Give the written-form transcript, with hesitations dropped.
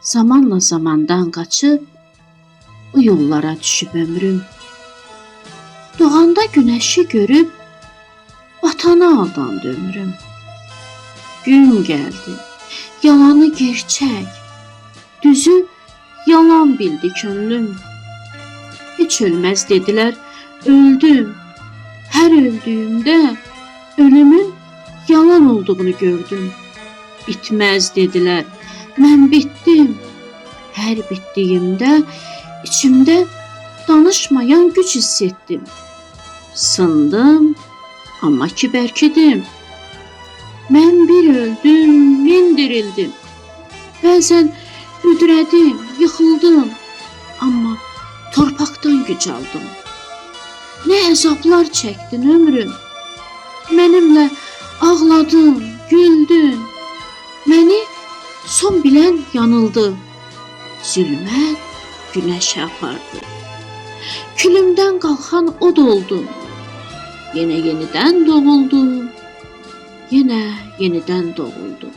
Zamanla zamandan qaçıb bu yollara düşüb ömrüm. Doğanda günəşi görüb batana aldandı ömrüm. Gün gəldi, yalanı gerçək, düzü yalan bildi könlüm. Heç ölməz dedilər, öldüm. Hər öldüyümdə ölümün yalan olduğunu gördüm. Bitməz dedilər, mən bitdim. Hər bitdiyimdə içimdə danışmayan güc hiss etdim. Sındım, amma ki bərkidim. Mən bir öldüm, min dirildim. Bəzən büdrədim, yıxıldım, amma torpaqdan güc aldım. Nə əzablar çəkdin ömrüm. Mənimlə ağladın, güldün. Məni son bilən yanıldı. Zülmət günəşə apardı. Külümdən qalxan od oldum. Yenə yenidən doğuldum. Yenə yenidən doğuldum.